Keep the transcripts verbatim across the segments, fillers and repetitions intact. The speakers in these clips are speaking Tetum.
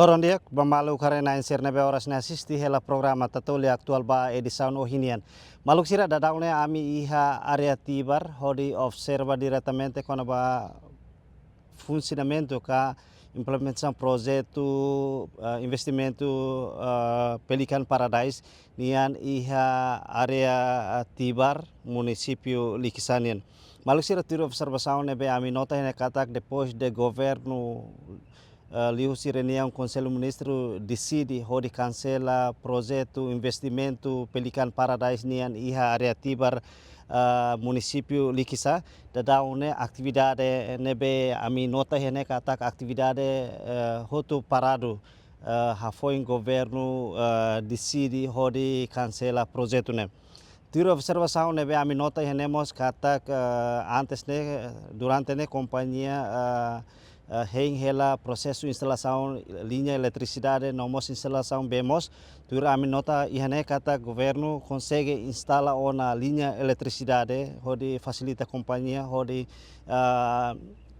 Loron di'ak ba maluk haree-na'in sira ne'ebé oras ne'e asiste hela programa Tatoli Atuál ba edisaun ohin nian. Maluk sira, daudaun ne'e ami iha área Tibar hodi observa diretamente kona-ba funsionamentu ka implementasaun projetu, eh, investimentu, eh, Pelican Paradise nian iha área, eh, Tibar, munisípiu Likisá nian. Maluk sira, tuir observasaun ne'ebé ami nota iha ne'e katak depois de governu, eh, liuhusi reuniaun Konsellu Ministru deside hodi kansela projetu investimentu Pelican Paradise nian iha área Tibar, eh, munisípiu Likisá, daudaun ne'e atividade ne'ebé ami nota iha ne'e katak atividade, eh, hotu paradu, eh, hafoin governu, eh, deside hodi kansela projetu ne'e. Tuir observasaun ne'ebé ami nota iha ne'e mós katak, eh, antes ne'e, durante ne'e kompañia, eh, eh, hein hela prosesu instalasaun liña eletrisidade no mós instalasaun bee moos. Tuir ami nota iha ne'e katak governu konsege instala ona liña eletrisidade hodi fasilita kompañia hodi, eh,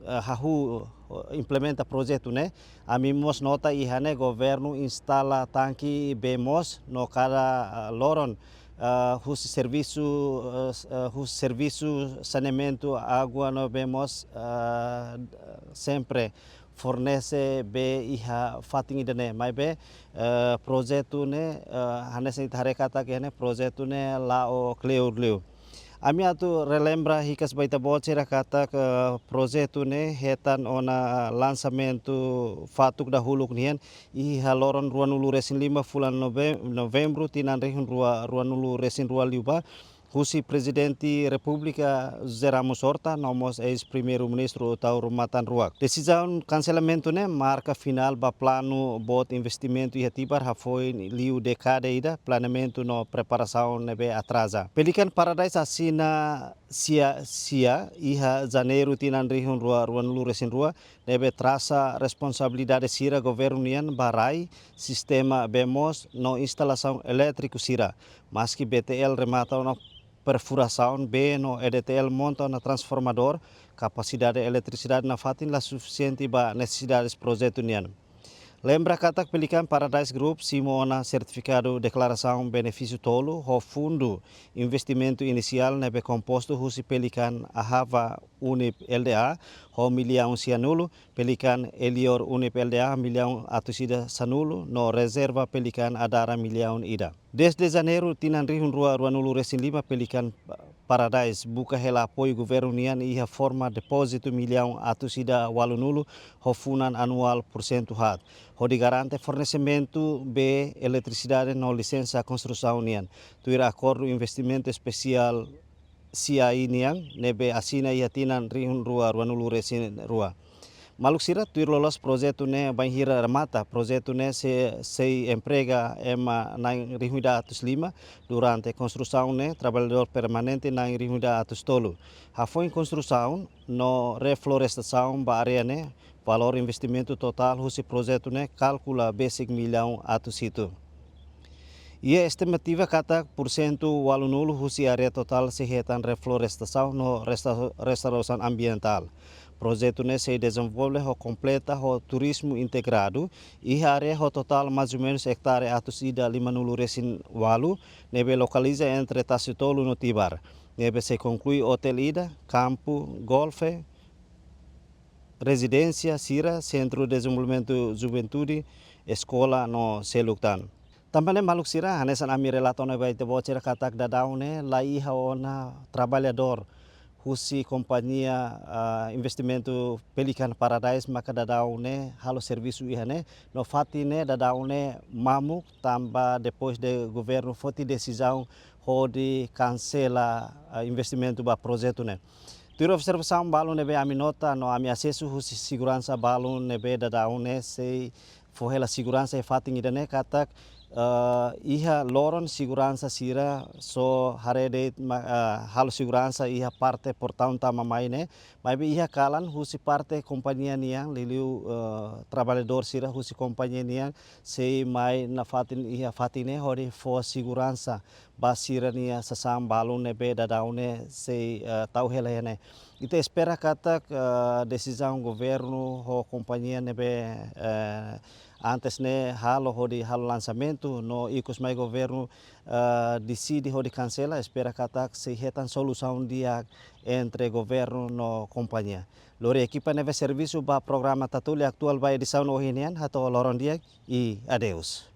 eh, hahú, eh, implementa projetu ne'e. Ami mós nota iha ne'e governu instala tanke bee moos no kada, eh, loron, eh, husi servisu, eh, s-, eh, husi servisu saneamentu água no bee moos, eh, sempre fornese bee iha fatin ida-ne'e. Maibé, eh, projetu ne'e, eh, hanesan ita haree katak iha ne'e projetu ne'e la'o kleur liu. Ami atu relembra hikas ba ita-boot sira katak, eh, projetu ne'e hetan ona lansamentu fatuk dahuluk nian iha loron ruanulu-resin-lima fulan Nove-, Novembru tinan rihun rua, ruanulu-resin-rua liubá, husi Prezidente Repúblika José Ramos Horta no mós eis-Primeiru-Ministru Taur Matan Ruak. Desizaun kanselamentu ne'e marka finál ba planu boot investimentu iha Tibar hafoin liu dékada ida planeamentu no preparasaun ne'ebé atraza. Pelican Paradise asina sia, sia iha Janeiru tinan rihun rua, ruanulu-resin-rua, ne'ebé trasa responsabilidade sira governu nian ba rai, sistema bee moos no instalasaun elétriku sira. Maski B T L remata ona perfurasaun bee no E D T L monta ona transformadór, kapasidade eletrisidade nafatin la sufisiente ba nesesidades projetu nian. Lembra katak Pelican Paradise Group simu ona sertifikadu deklarasaun benefísiu tolu ho fundu investimentu inisiál ne'ebé kompostu husi Pelican Ahava Unip L D A ho millaun sianulu, Pelican Elior Unip L D A millaun atus ida sanulu, no rezerva Pelican Adara millaun ida. Dezde Janeiru tinan rihun rua, ruanulu-resin-lima, Pelican Paradise buka hela apoiu governu nian iha forma depózitu millaun atus ida ualunulu ho funan anuál pursentu haat, hodi garante fornesimentu bee, eletrisidade no lisensa konstrusaun nian, tuir akordu investimentu espesiál C I nian ne'ebé asina iha tinan rihun rua, ruanulu-resin-rua. Maluk sira, tuir loloos projetu ne'e bainhira remata, projetu ne'e se-, sei emprega ema na'in rihun ida atus lima, durante konstrusaun ne'e traballadór permanente na'in rihun ida atus tolu. Hafoin konstrusaun no reflorestasaun ba área ne'e, valór investimentu totál husi projetu ne'e kalkula besik millaun atus hitu. Iha estimativa katak pursentu ualunulu husi área totál sei hetan reflorestasaun no resta-, restaurasaun ambientál. Projetu ne'e sei dezenvolve ho kompleta ho turizmu integradu iha área ho totál mais ou menus ektare atus ida limanulu-resin-ualu, ne'ebé lokaliza entre Tasitolu no Tibar, ne'ebé sei inklui otél ida, kampu golfe, rezidénsia sira, sentru dezenvolvimentu juventude, eskola no seluk tan. Tanba ne'e maluk sira, hanesan ami relata ona ba ita-boot sira katak daudaun ne'e la iha ona traballadór husi kompañia, ah, investimentu Pelican Paradise maka daudaun ne'e halo servisu iha ne'e, no fatin ne'e daudaun ne'e mamuk tanba depois de governu foti desizaun hodi kansela, ah, investimentu ba projetu ne'e. Tuir observasaun balun ne'ebé ami nota no ami asesu husi seguransa balun ne'ebé daudaun ne'e sei fó hela seguransa iha fatin ida-ne'e katak, eh, iha loron seguransa sira só haree de'it ma-, eh, halo seguransa iha parte portaun tama mai ne'e, maibé iha kalan husi parte kompañia nian, liuliu, eh, traballadór sira husi kompañia nian sei mai nafatin iha fatin ne'e hodi fó seguransa ba sira-nia sasán balun ne'ebé daudaun ne'e sei, eh, tau hela iha ne'e. Ita espera katak, eh, desizaun governu ho kompañia ne'ebé, eh, antes ne'e halo hodi halo lansamentu no ikus mai governu, eh, deside hodi kansela, espera katak sei hetan solusaun di'ak entre governu no kompañia. Lori ekipa ne'ebé servisu ba programa Tatoli Atuál ba edisaun ohin nian, hato'o loron di'ak i adeus.